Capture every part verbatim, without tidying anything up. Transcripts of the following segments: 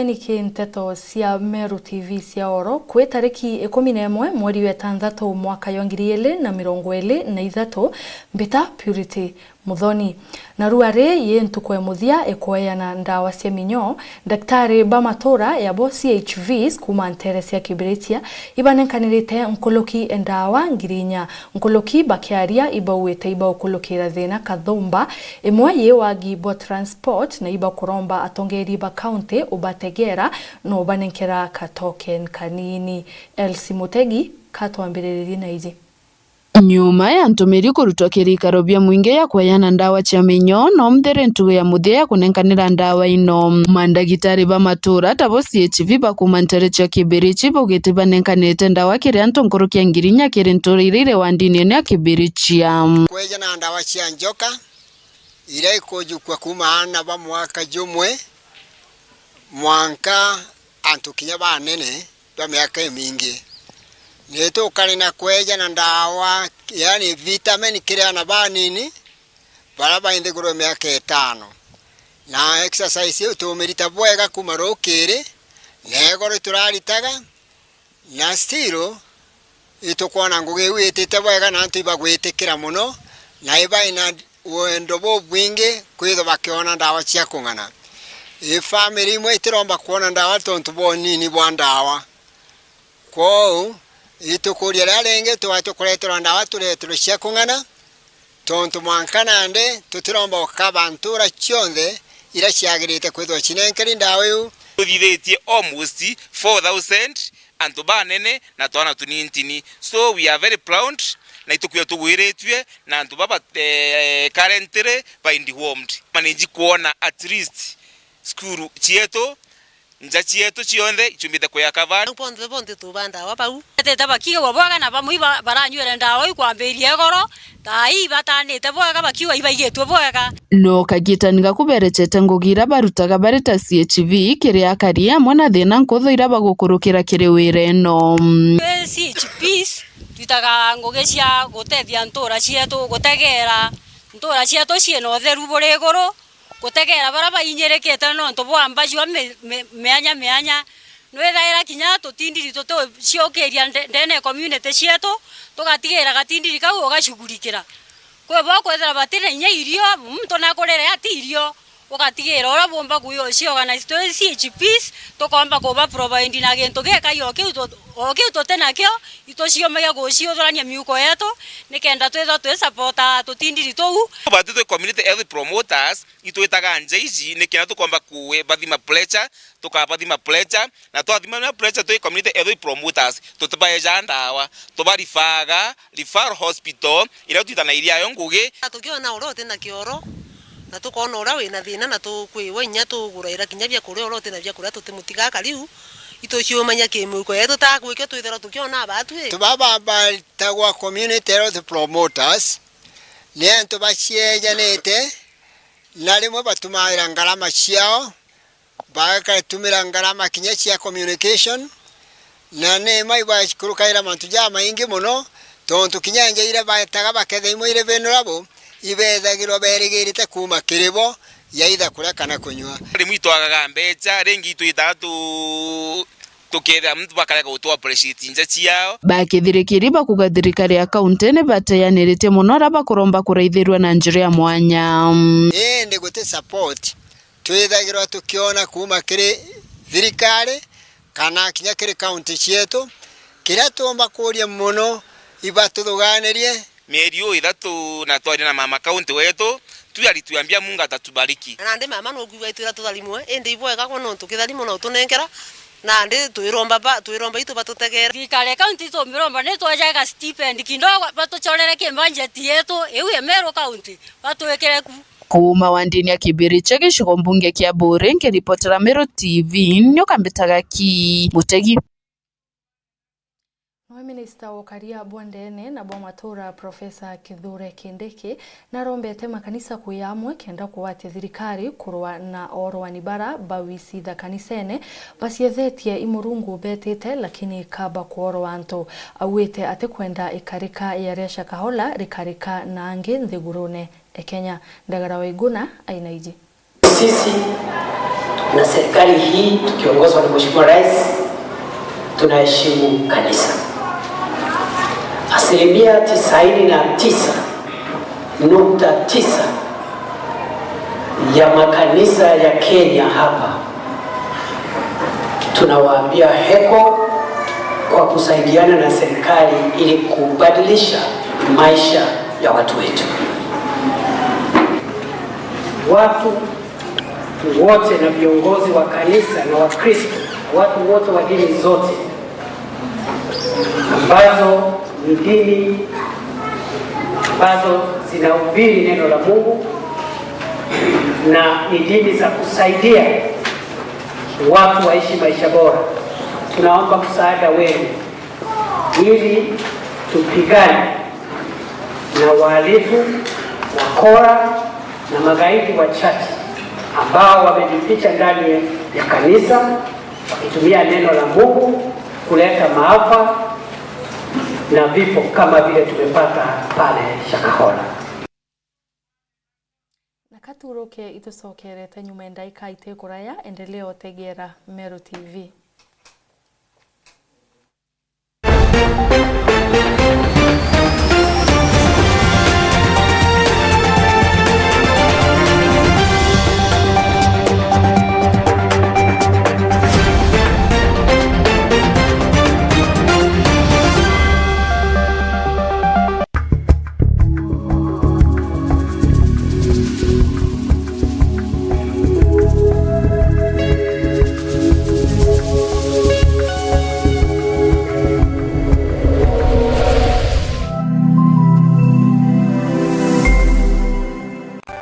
Niki nteto cia Meru T V cia oro kwi tariki ikumi na imwe mweri wa itanthatu mwaka jwa ngiri ijiri na mirongo iri na ithatu. Mbita Purity Muthoni. Narua ri yi ntuku ya muthia ikweana ndawa cia minyoo, ndagitari ba matura yabo C H Vs kuuma ntere cia Kibirichia ibanenkanirite nkuluki ndawa ngiri inya. Nkuluki bakiaria ibauite ibaukulukira thina kathumba, imwe yi wagi bwa transport, na ibakuromba atongeri ba kaunti ubategera na ubanenkera katoken kanini. Elsie Mutegi katwambiriririe na iji. Nyuma ya ntumiri kurutwa kirikaro bia mwingi ya kweana ndawa cia minyoo, no mthiri ntugu ya muthia ya kunenkanira ndawa ino. Mandagitari ba matura tabo C H V bakuuma ntere cia Kibirichi baugite banenkanirite ndawa kiri antu nkuruki ya ngiri inya kiri ntura iria iri wandini ino ya Kibirichia. Kweja na ndawa cia njoka iria ikujukua kuuma aana ba mwaka jumwe mwanka antu kinya banene ba miaka imingi. Nitukari na kweja na ndawa, yani vitamin kiri aana banini baria bai nthiguru ya miaka itano. Na exercise iu tumirita bwega kuuma rukiri, na igoro ituraritaga, na still itukwona ngugi iu itite bwega, na antu ibagwitikira mono, na ibai na wendo bubwingi kwithwa bakiona ndawa cia kung'ana. I family imwe itiromba kwona ndawa tontu bwa unini bwa ndawa. Kwou, itukuria riria ringi tugae tukureterwa ndawa tureterwe cia kung'ana, tontu mwanka nandi tutiromba gukaba ntura cionthe iria ciagirite kwithwa cinenkeri ndawa iu. Tuthithitie almost four thousand antu banene na twana tunintini. So we are very proud, na itukwira tugwiritue na antu baba, eh, currently baindi warmed. Manage kuona at least cukuru cietu, nja cietu cionthe icumbite kuyaka vani. Bonthe bonthe tuba ndawa bau. Etete bakiigagwa bwega na bamwe iba-, baranyuire ndawa iu kwambiria igoro, thaa ii ibatanite bwega, bakiuga ibaigitue bwega. No kagitani gaku berecete ngugi iria barutaga bari ta C H V kiri akari amwe na thina nkuthu iria bagukurukira kiri wira ino. Twi C H Ps twitaga ngugi cia gutethia ntura cietu, gutegera ntura cietu ciina utheru buri iguru, gutegera baria bainyirikite nontu bwa mbajua mi-, mi-, mianya mianya. Nwithaira kinya tutindiri tuticiukiria nde-, ndene ya community cietu, tugatigira gatindiri kau ugacugurikira. Kwi bo kwithira bati na inya irio, muntu nakurire ati irio, ugatigira uria bumba kuciorganize twi C H Ps, tukomba kuba provide na gintu gikai o kiu tu-, o kiu tuti nakio, ituciumagia guciuthurania miuko yetu, nikenda twithwa twi supporta tutindiri tuu. Batu twi community health promoters, itwitaga nja iji, nikenda tukomba kubathima pressure, tukabathima pressure, na twathima na pressure twi community health promoters, tutibaeja ndawa, tubarifaaga referral hospital, iria twitanairia ayo ngugi. Tukiona uria uti na kioro, na tukoona uria wina thina, na tukwiwa inya tuguraira kinya biakuria uria uti na biakuria, tutimutigaa kariu, ituciumanya kimiuko yetu, ta gwikio twithirwa tukiona abatwi. Tubaba batagwa community health promoters, ni antu baciejanite, na rimwe batumaira ngarama ciao, bagatumira ngarama kinya cia communication, na ni ma ibakurukaira mantu jamaingi mono, tontu kinya nja iria baetaga baketha imwe iri vulnerable, ibethagirwa berigirite kuuma kiri bo, yaitha kuria kana kunyua. Rimwe itwagaga mbecha, ringi itwitaga tu-, tukethira muntu bakarega gutu appreciate nja ciao. Bakithirikiri bakuga thirikari ya kaunti ni bateyaniritie mono aria bakuromba kuraithirua na njira ya mwanya. Indi guti support twithagirwa tukiona kuuma kiri thirikari kana kinya kiri kaunti cietu. Kiria tuumba kuuria mono, ibatuthuganirie. Mieri uu ithatu na twaria na mama kaunti wetu, tu alituambia Mungu atatubariki. Na nandi mama nukwigua itwira tutharimwe, indi ibwega kwa nontu kitharimo no tunenkera, nandi twiromba ba-, twiromba itu batutegera. Thirikari ya kaunti tumiromba ni twajaga stipend kidogo, batuchorere ki budget yetu, iu ya Meru County, batwikire ku. Kuuma wandini ya Kibirichia gicigo mbunge kia Buuri, nkiripotera Meru T V, nyoka mbitaga ki Mutegi. Nawe minista wa ukaria bwa ndene na bwa matura, Profesa Kithure Kindiki, narombete makanisa kuya amwe kenda kugwatia thirikari kurwa na orwani bara bawicitha kanisene, baciethetie i Murungu betite, lakini kaba kworwa antu. Augite atikwenda ikarika ya Resha Kahola rikarika na angi nthigurune e Kenya. Ndagara wa Iguna aina iji. Sisi Na serikali hii tukiongozwa na Mheshimiwa Rais, tunaheshimu kanisa. Asilimia tisaini na tisa nukta tisa ya makanisa ya Kenya hapa, tunawaambia heko kwa kusaidiana na serikali ili kubadilisha maisha ya watu wetu. Watu wote na viongozi wa kanisa na Wakristo, watu wote wa dini zote, ambazo ni dini ambazo zinahubiri neno la Mungu na ni dini za kusaidia watu waishi maisha bora. Tunaomba msaada wenu ili tupigane na wahalifu, wakora na magaidi wachache ambao wamejificha ndani ya kanisa wakitumia neno la Mungu kuleta maafa na vifo kama vile tumepata pale Shakahola. Na katuruke itucokerete nyuma ya ndaika itikuraya, endelea utegera Meru T V.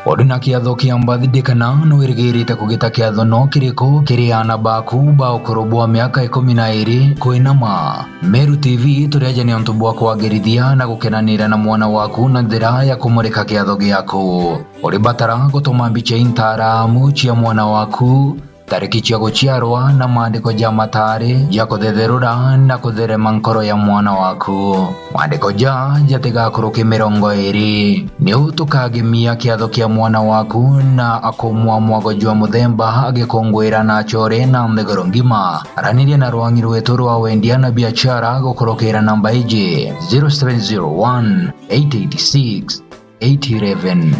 Uri na kiatho kia birthday kana nwirigirite kugita kiatho no kiriku kiri aana baku ba ukuru bwa miaka ikumi na iiri kwinama? Meru T V turi aja ni untu bwa kwagirithia na gukenanira na mwana waku na njira ya kumurika kiatho giaku. Uribatara gutuma mbicha intaramu cia mwana waku, tariki cia guciarwa na maandiko ja matari ja kuthetherura na kutherema nkoro ya mwana waku. Maandiko ja jatigakuruke mirongo iiri. Niu tukagemia kiatho kia mwana waku na akumwa mwago jwa muthemba agikunguira na achore na nthiguru ngima. Araniria na rwangi rwetu rwa wendia na biachara gukurukira namba iji, zero seven zero one, eight eight six, eight eleven.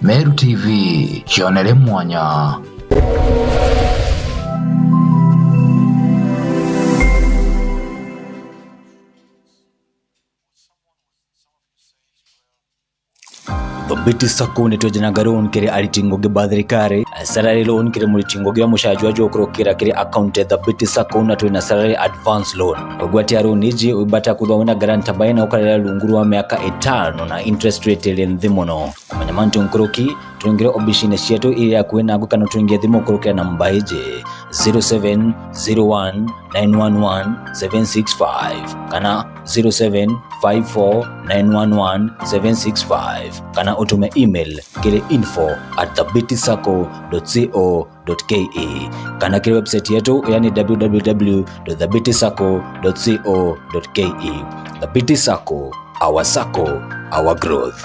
Meru T V, cionere mwanya. Thabiti Sacco ni twejananga loan kiri ariti ngugi ba thirikari, salary loan kiri muriti ngugi wa mucara jwa jwa kurukira kiri account ya Thabiti Sacco, na twina salary advance loan. Kugwatia loan iji, wibata kuthwa wina guarantor baina ukarira rungu rwa miaka itano na interest rate iri nthi mono. Kumenya mantu nkuruki, turingire obishine cietu iri akui naku kana turingie thimu kurukira namba iji, zero seven zero one nine one one seven six five kana zero seven five four nine one one seven six five, kana utume email kiri info at thabiti sacco dot co dot ke, kana kiri website yetu, yani w w w dot thabiti sacco dot co dot ke. Thabiti Sacco, our sacco, our growth.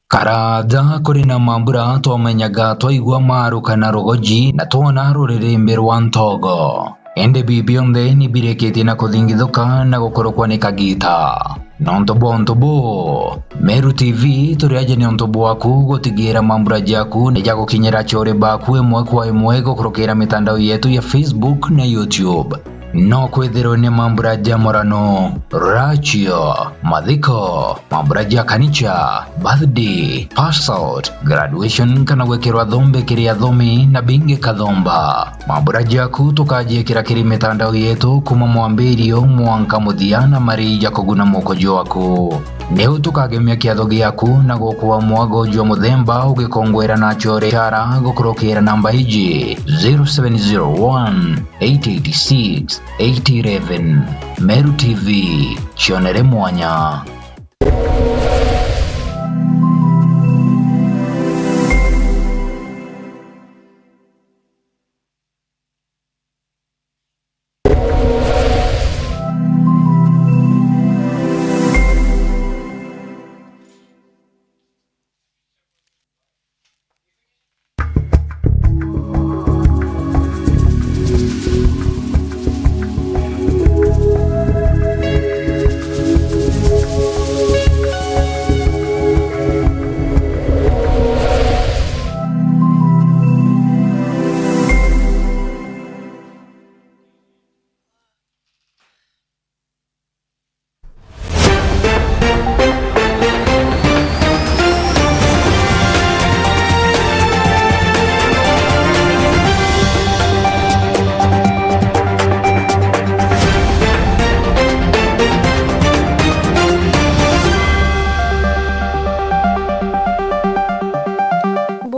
Karaaja kuri na mambura twamenyaga, twaigua maaruka na rugoji, na twona ruririmbi rwa ntogo. Indi bibi bionthe ni birikitie na kuthingithuka na gukurukwa ni kagiita. Nontu bwa untu buu, Meru T V turi aja ni untu bwaku gutigiira mambura jaku ni jagukinyira achore baku imwe kwa imwe gukurukira mitandao yetu ya Facebook na YouTube. No kwithirwe ni mambura ja murano, rachio, mathiko, mambura ja kanicha, birthday, pass out, graduation, kana gwikirwa thombe kiri athomi na bingi kathomba. Mambura jaku tukajiikira kiri mitandao yetu kuma mwambirio mwanka muthia na marii ja kuguna moko jwaku. Niu tukagemia kiatho giaku na gukua mwago jwa muthemba ugikongwera na achore biashara gukurukira namba iji, zero seven zero one, eight eight six, eight eleven. Meru T V, cionere mwanya.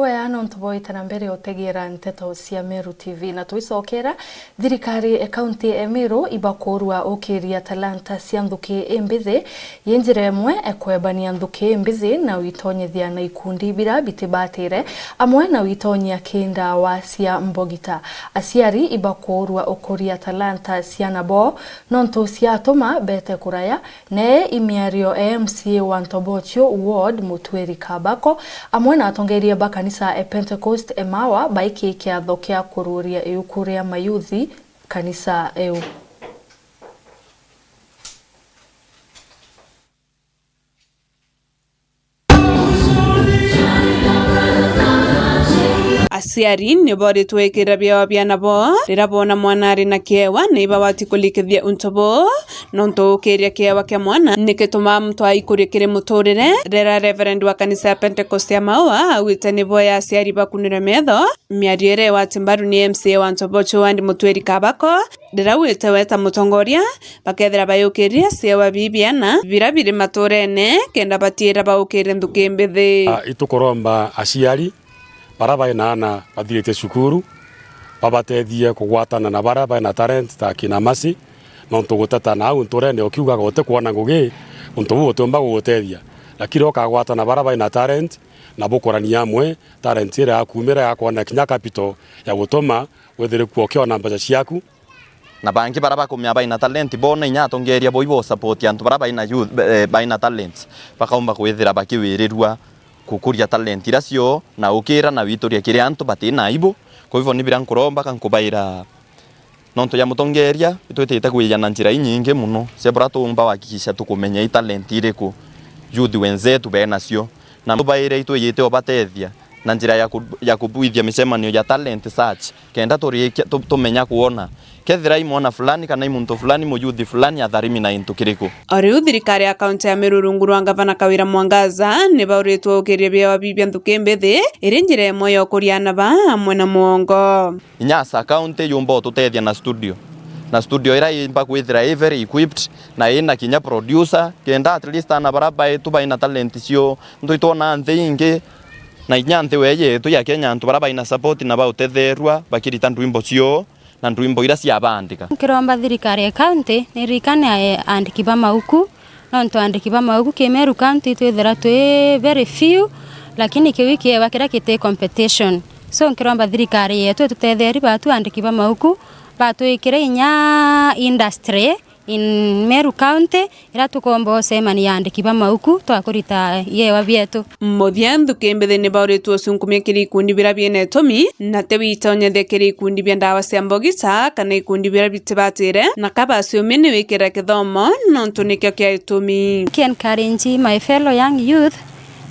Oya nontu bwaite na mbere utegeera nteto cia Meru T V, na twicokera, thirikari e kaunti e Meru ibakurua ukiria talanta cia nthuki imbithi yi njira imwe e kwebania nthuki imbithi na uitonyethia na ikundi bira bitibatire, amwe na uitonyia ki ndawa cia mbogita. Aciari ibakurua ukuria talanta ciana bo nontu ciatuma bete kuraya, ne imiario e M C A wa Ntobochio Ward Mutwiri Kabako, amwe na atongeria ba kanisa e Pentecost Emawa baiki kiatho kia kururia iuku ria mayuthi kanisa eu. Aciari ni boritwe gwikira biao biana bo riria boona mwana ari na kiewa, na ibabati kurikithia untu buu, nontu ukiria kiewa kia mwana ni gitumaa muntu aikuria kiri muturire. Riria Reverend wa kanisa ya Pentecost ya Maua augite ni boya aciari bakunirwe metho, miario iria igwati mbaru ni M C A wa Ntobochio Ward Mutwiri Kabako, riria augite we ta mutongoria, bakethira bayukiria ciewa bii biana bira biri maturene, kenda batiira baukiria nthuki mbithi. Ah, itukuromba aciari bara bai na aana bathiritie cukuru, babatethie kugwatana na bara bai na talent ta akina Mercy, nontu guteta na au nturene ukiugaga utikwona ngugi, untu buu utiumba gugutethia. Lakini ukagwatana bara bai na talent, na bukurania amwe talent iria yakumira ya kwona kinya capital ya gutuma withire kuo ukiona mbeca ciaku. Na bangi bara bakumia baina talent, boona inya atongeria bo ibo support antu bara baina youth, eh, baina talent, bakaumba kwithira bakiwirirua kukuria talent iria cio na ukira na wituria kiri antu batina aibu. Kwa hivyo ni bira nkuromba ka nkubaira, nontu ya mutongeria itwitite kwija na njira inyingi muno cia bura tuumba wahakikisha tukumenya i talent iriku youth wenzetu benacio, na tubaire itwijite ubatethia na njira ya ku-, ya kubwithia micemanio ya talent search, kenda turikia, tu-, tumenya kwona kethira i mwana fulani kana i muntu fulani, muyuthi fulani atharimi na into kiriku. O riu thirikari ya kaunti ya Meru rungu rwa ngavana Kawira Mwangaza ni bauritwe ukiria biewa bibia nthuki mbithi, iri njira imwe ya ukuria aana baa amwe na mwongo. Inya as a county yumba ututethia na studio, na studio ira imba kwithira i very equipped na ina kinya producer, kenda at least aana bara baitu baina talent cio ntu itwona nthi ingi, na inya nthi wee yetu ya Kenya, antu bara baina support na bautetherua bakirita ndwimbo cio na ndwimbo ira ciabandika. Nkiromba thirikari ya county niririkane ae-, aandiki ba mauku, nontu aandiki ba mauku ki Meru county twithira twi very few, lakini kiu ikiewa kiria kiti competition. So nkiromba thirikari yetu itutetherie batu aandiki ba mauku batwikire inya industry in Meru county, ira tukomba ucemania aandiki ba mauku twa kurita iewa bietu. Muthia, nthuki mbithi ni bauritwe ucunkumia kiri ikundi bira biina itumi, na ti witonyethia kiri ikundi bia ndawa cia mbogita kana ikundi bira bitibatire, na ka baciumi ni wikira kithomo, nontu nikio kia itumi. Ki encourage my fellow young youth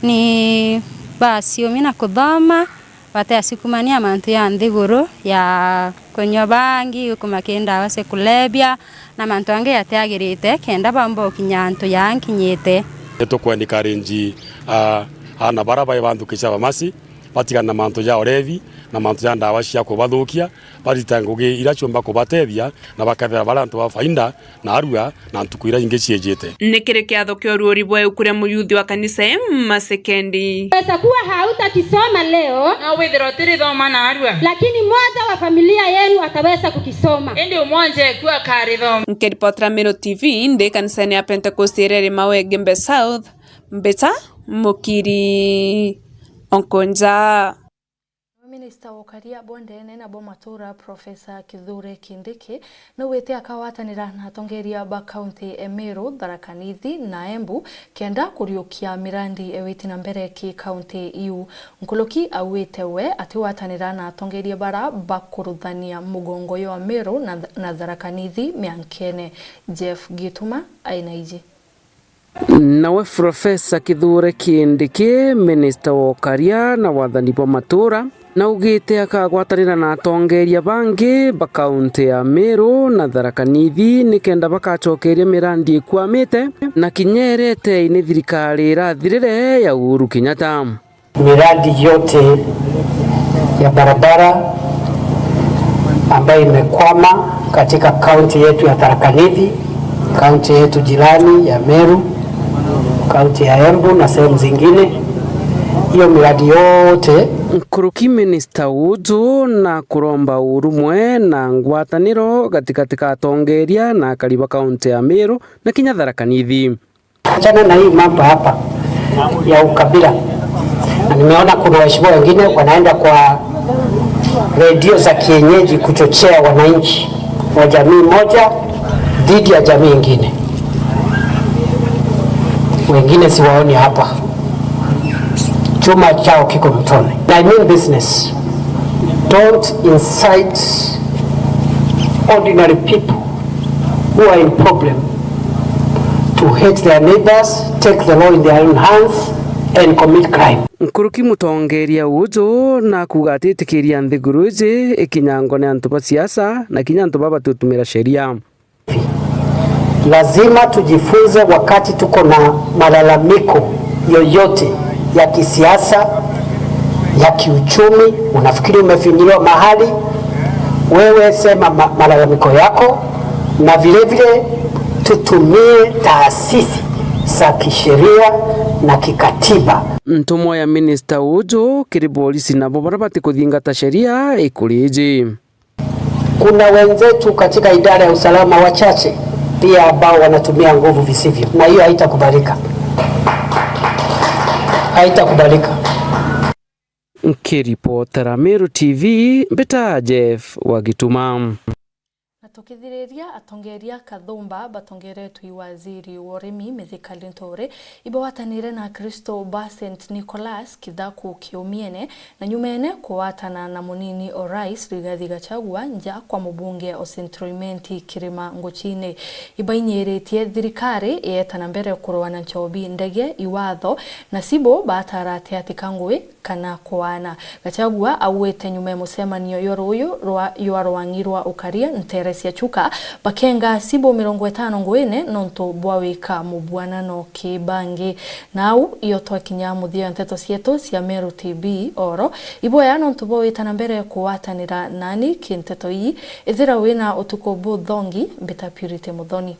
ni baciumi na kuthoma, bateasukumania mantu ya nthiguru ya kunywa bangi, gukuma ki ndawa cia kulevya, na mantu angi jatiagirite, kenda baumba gukinya antu jaa nkinyite. Ni tukwencourage, ah, aana bara bai ba nthuki cia bamasi, batigane na mantu ja urevi na mantu ja ndawa cia kubathukia, barite ngugi iria ciumba kubatethia na bakethira bari antu ba faida na arua na ntuku iria ingi ciijite. Ni kiri kiatho kia uruuri bwa iuku ria muyuthi wa kanisa ii Masekendi. Weza kuwa hautakisoma leo, no withira utirithoma narua, lakini mmoja wa familia yenu ataweza kukisoma. Indi umwe njeku akarithoma. Nkiripotera Meru T V ndi kanisene ya Pentecost iria iri Mawe, Igembe South, mbita Mukiri Onkonja. Minista wa ukaria bwa ndene na bwa matura, Professor Kithure Kindiki, naugite akagwatanira na atongeria ba kaunti e Meru, Tharaka Nithi na Embu, kenda kuriukia mirandi e witi na mbere ki kaunti iu. Nkuruki augite we atigwatanira na atongeria bara bakuruthania mugongo jwa Meru na, na Tharaka Nithi miankene. Jeff Gituma aina iji. Nawe Profesa Kithure Kindiki, minista wa ukaria na wathani bwa matura, naugite akagwatanira na atongeria bangi ba kaunti ya Meru na Tharaka Nithi nikenda bakacokeria mirandi ikwamite na kinya iria itei ni thirikari irathirire ya Uhuru Kenyatta. Miradi yote ya barabara ambayo imekwama katika kaunti yetu ya Tharaka Nithi, kaunti yetu jirani ya Meru, kaunti ya Embu na sehemu zingine, hiyo miradi yote Nkuruki minista uju na kuromba urumwe na ngwataniro gatigati ka atongeria na akari ba kaunti ya Meru na kinya Tharaka Nithi. Achana na hii mambo hapa ya ukabila. Na nimeona kuna waheshimiwa wengine wanaenda kwa redio za kienyeji kuchochea wananchi wa jamii moja dhidi ya jamii ingine. Wengine siwaoni hapa. Chuma chao kiko mtoni. I mean business. Don't incite ordinary people who are in problem to hate their neighbors, take the law in their own hands and commit crime. Nkuruki mutongeria uju na kuuga atitikiria nthiguru iji ikinyangwe ni antu ba siasa na kinya antu baba batutumira sheria. Lazima tujifunze wakati tuko na malalamiko yoyote ya kisiasa, ya kiuchumi, unafikiri umefinyiliwa mahali, wewe sema ma-, malalamiko yako, na vile vile tutumie taasisi za kisheria na kikatiba. Ntumwa ya minista uju kiri polisi nabo baria batikuthingata sheria ikuri iji. Kuna wenzetu katika idara ya usalama wachache pia ambao wanatumia nguvu visivyo, na hiyo haitakubalika. Haitakubalika. Nkiripotera Meru T V, mbita Jeff wa Gituma. Na tukithiriria, atongeria kathumba batongeretwe i waziri wa urimi Mithika Linturi ibagwatanire na Akristo ba Saint Nicholas Kithaku Kiumiene, na nyumene kugwatana na munini o rais Rigathi Gachagua nja kwa mubunge o Central Imenti Kirima Nguchini. Ibainyiritie thirikari ieta na mbere kurua na nchobi ndege iwatho, na Sibo batara ati atika ngui kana kwana. Gachagua augite nyuma ya mucemanio jwa ruuju rwa, jwa rwang'i rwa ukaria ntere cia Chuka, bakenga Sibo mirongo itano nguine nontu bwa wika mubwanano kibangi. Na au iyo twakinya muthia wa nteto cietu cia Meru T V oro. Iboya nontu bwa wita na mbere kugwatanira nani ki nteto ii. Ithira wina utuku buthongi, mbita Purity Muthoni.